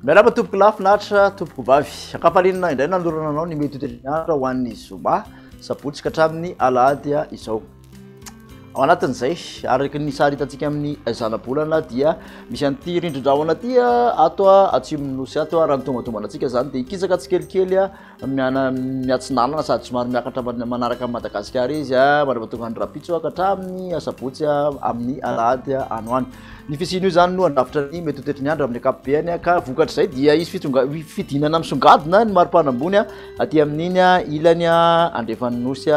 Miarahaba tompoko lahy finaritra tompoko vavy. Ankafalinina indray nanolorana anao ny mety ho toetry ny andro ho an'ny zoma, sabotsy ka hatramin'ny alahady izao. Ao anatin'izay, araka ny sary hitantsika amin'ny zanabolana dia misy an'ity rindrin-drahona ity ato atsimon'ny nosy ato raha ny tombantombana antsika izany dia hikisaka tsikelikely miana miatsinanana sady somary miakatra manaraka an'i Madagasikara izy mandra-pahatonga tonga ny rahampitso ka hatramin'ny asabotsy amin'ny alahady any ho any. Ny fisian'io izany no handrafitra ny mety ho toetry ny andro amin'ny ankapobeny ka vokatr'izay dia hisy fitonga fidinana misongadina ny maripana ambony aty amin'iny ilany andrefan'ny nosy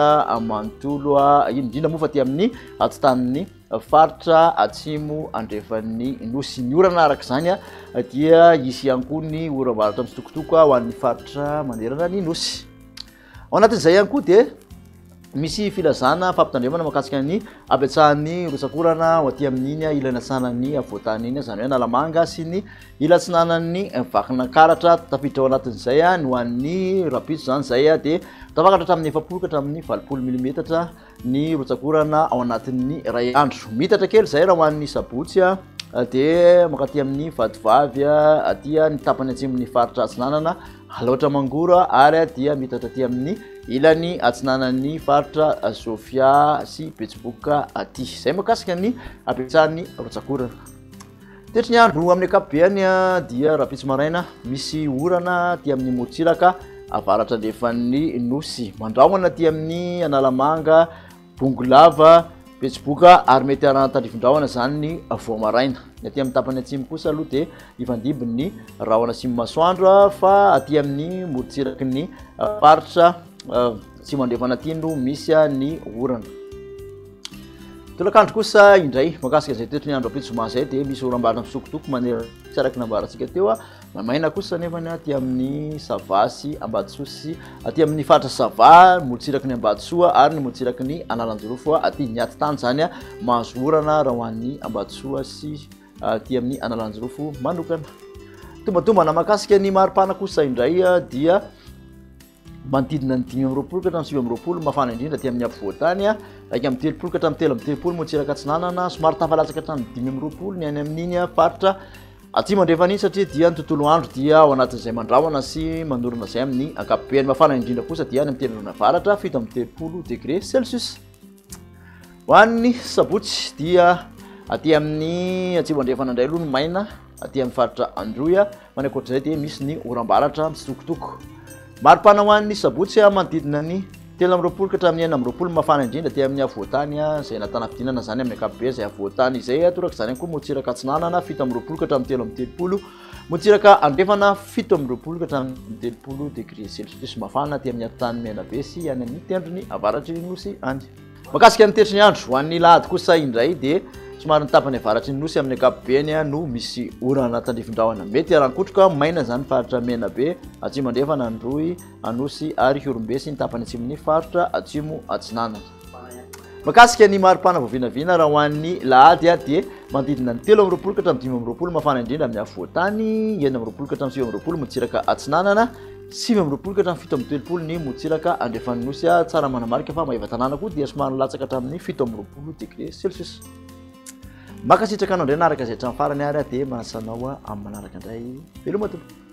manontolo iny indrindra moa fa aty amin'ny atitan'ny faritra atsimo andrefan'ny nosy. Ny orana araka izany dia hisy ihany koa ny oram-baratra mitsitokotoko ho an'ny faritra manerana ny nosy. Ao anatin'izay ihany koa dia misy filazana fampitandremana mahakasika ny habetsahan'ny rotsak'orana ho aty amin'iny ilany atsinanan'ny afovoantany iny, izany hoe Analamanga sy ny ila atsinanan'ny Vakinankaratra. Tafiditra ao anatin'izay ny ho an'ny rahampitso izany izay dia tafakatra hatramin'ny 40 ka hatramin'ny 80 milimetatra ny rotsak'orana ao anatin'ny iray andro. Miitatra kely izay raha ho an'ny sabotsy dia mankaty amin'ny Vatovavy aty ny tapany atsimon'ny faritra atsinanana, Alaotra Mangoro ary dia miitatra aty amin'ny ilany atsinanan'ny faritra Sofia sy Betsiboka aty. Izay mahakasika ny habetsahan'ny rotsak'orana. Toetry ny andro amin'ny ankapobeny dia rahampitso maraina misy orana aty amin'ny morontsiraka avaratra andrefan'ny nosy. Mandrahona aty amin'ny Analamanga, Bongolava, Betsiboka ary mety arahana tandrifin-drahona izany ny vao maraina. Ny aty amin'ny tapany atsimo kosa aloha dia hifandimby ny rahona sy ny masoandro fa aty amin'ny morontsiraky ny faritra atsimo andrefana aty no misy ny orana. Tolakandro kosa indray mahakasika izay toetry ny andro ampitso zoma izay dia misy oram-baratra misokotoko manerana tsy araka ny nambarantsika teo. Maimaina kosa nefa ny aty amin'ny Sava sy Ambatosoa sy aty amin'ny faritra Sava, morontsiraky ny Ambatosoa ary ny morontsiraky ny Analanjirofo aty. Ny atitany izany mahazo orana raha ho an'ny Ambatosoa sy aty amin'ny Analanjirofo manokana. Tombatombana mahakasika ny maripana kosa indray dia Manodidina ny 25 ka hatramin'ny 29 mafana indrindra aty amin'ny afovoan-tany, 31 ka hatramin'ny 33 morontsiraka atsinanana, somary tafalatsaka hatramin'ny 25 ny any amin'iny faritra atsimo andrefana iny satria dia ny tontolo andro dia ao anatin'izay mandrahona sy manorina izay amin'ny ankapobeny. Mafana indrindra kosa dia any amin'ny tendrony avaratra 37 degré celsius. Ho an'ny sabotsy dia aty amin'ny atsimo andrefana indray aloha ny maina aty amin'ny faritra Androy fa ny ankoatr'izay dia misy ny oram-baratra mitsitokotoko. Maripana ho an'ny sabotsy manodidina ny 23 ka hatramin'ny 26 mafana indrindra aty amin'ny afovoantany izay nahitana fidinana izany amin'ny ankapobeny izay afovoantany izay toraka izany ihany koa morontsiraka atsinanana 27 ka hatramin'ny 33 morontsiraka andrefana 27 ka hatramin'ny 30 degré celsius mafana aty amin'ny atitany Menabe sy any amin'ny tendrony avaratry ny nosy any. Mahakasika ny toetry ny andro ho an'ny lahady kosa indray dia somary ny tapany avaratry ny nosy amin'ny ankapobeny no misy orana tandrifin-drahona. Mety haran-kotroka maina izany faritra Menabe, Atsimo Andrefana, Androy, Anosy ary Ihorombe sy ny tapany atsimon'ny faritra Atsimo Atsinanana. Mahakasika ny maripana vao vinavina raha ho an'ny lahady dia manodidina ny 23 ka hatramin'ny 25 mafana indrindra amin'ny afovoan-tany, 26 ka hatramin'ny 29 morontsiraka atsinanana, 29 ka hatramin'ny 37 ny morontsiraka andrefan'ny nosy. Tsara manamarika fa Maevatanàna koa dia somary nilatsaka hatramin'ny 27 degré celsius. Mankasitraka anao indray naraka izay hatramin'ny farany ary dia manasa anao amin'ny manaraka indray. Veloma tompoko.